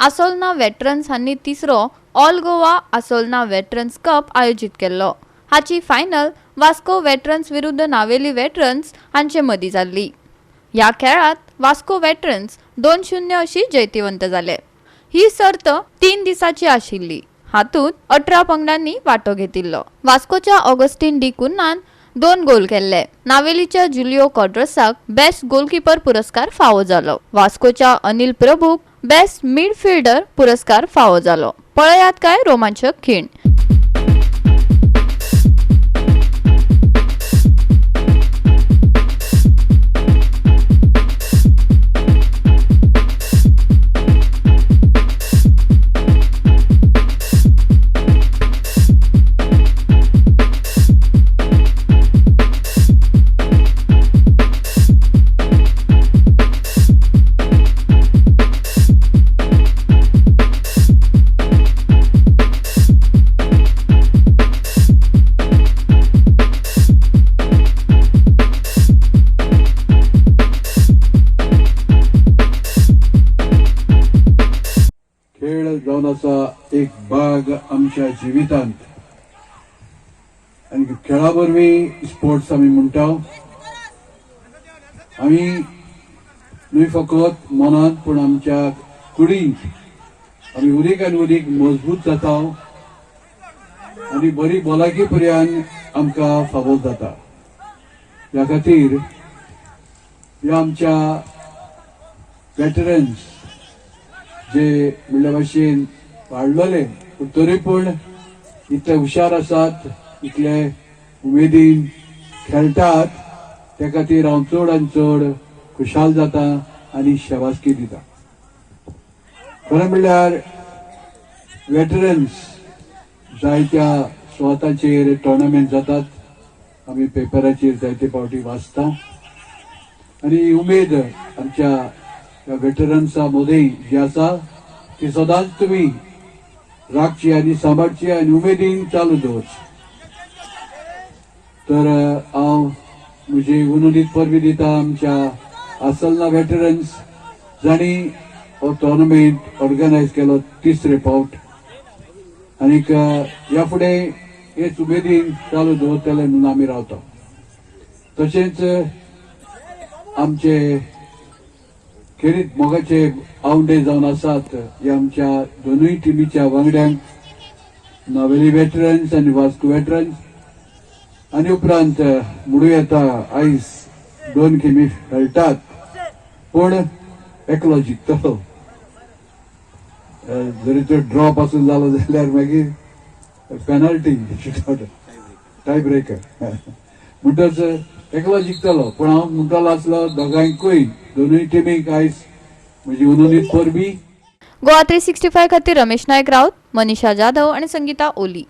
आसोलना veterans हांणी तिसरो all Goa आसोलना veterans cup आयोजीत केल्लो. हाची फायनल वास्को वेटरन्स विरुद्ध नावेली वेटरन्स हांचे मदीं जाल्ली. ह्या खेळात वास्को वेटरन्स 2-0 अशी जैतिवंत जाले. ही सर्त 3 दिसाची आशिल्ली. हातूंत 18 पंगडांनी वांटो घेतिल्लो. वास्कोच्या ऑगस्टीन डी कुन्नान 2 गोल केल्ले. नावेलीच्या जुलियो कॉड्रसाक बेस्ट गोलकीपर पुरस्कार फावो जालो. वास्कोच्या अनिल प्रभूक बेस्ट मिडफिल्डर पुरस्कार फावो जालो. पळयात काय रोमांचक खीण. खेळ जावन आसा एक भाग आमच्या जिवितांत आनी खेळा वरवीं स्पोर्ट्स आमी म्हणटा. आमी न्हय फकत मनांत पूण आमच्या कुडींत आमी उदीक आनी उदीक मजबूत जाता आनी बरी भलायकी पर्यंत आमकां फावो जाता. ह्या खातीर ह्या आमच्या वेटरन्स जे म्हणल्या भाशेन वाडलेले पूण तरी पूण इतले हुशार आसात, इतले उमेदीन खेळटात, त्या खातीर हांव चड आनी चड खुशाल जाता आनी शाबासकी दिता. खरें म्हणल्यार वेटरन्स जायत्या सुवातांचेर टोर्नामेंट जातात, आमी पेपराचेर जायते फावटी वाचता आनी उमेद आमच्या ह्या वेटरन्सा मदीं जी आसा ती सदांच तुमी राखची आनी सांबाळची आनी उमेदीन चालू दवरची. तर हांव म्हजी उनुदीत परबी दिता आमच्या आसलना वेटरन्स जांणी हो टोर्नामेंट ऑर्गनायज केलो तिसरे फावट आनीक ह्या फुडें हेच उमेदीन चालू दवरतले म्हणून आमी रावता. तशेंच आमचे खेरीत मोगाचे आवंडे जावन आसात हे आमच्या दोनूय टिमीच्या वांगड्यांक, नावेली वेटरन्स आनी वास्को वेटरन्स. आनी उपरांत म्हणूं येता आयज 2 गेमी खेळटात पूण एकलो जिखतलो. जरी तो ड्रॉ पासून जालो जाल्यार मागीर पेनल्टी शूटआवट टाय ब्रेकर म्हणटच एकलो जिखतलो. पूण हांव म्हणटलो आसलो दोगांयकूय दोनूय टिमीक आयज म्हजी उनुनीत परबी. गोवा 365 खातीर रमेश नायक राऊत, मनीषा जाधव आणि संगीता ओली.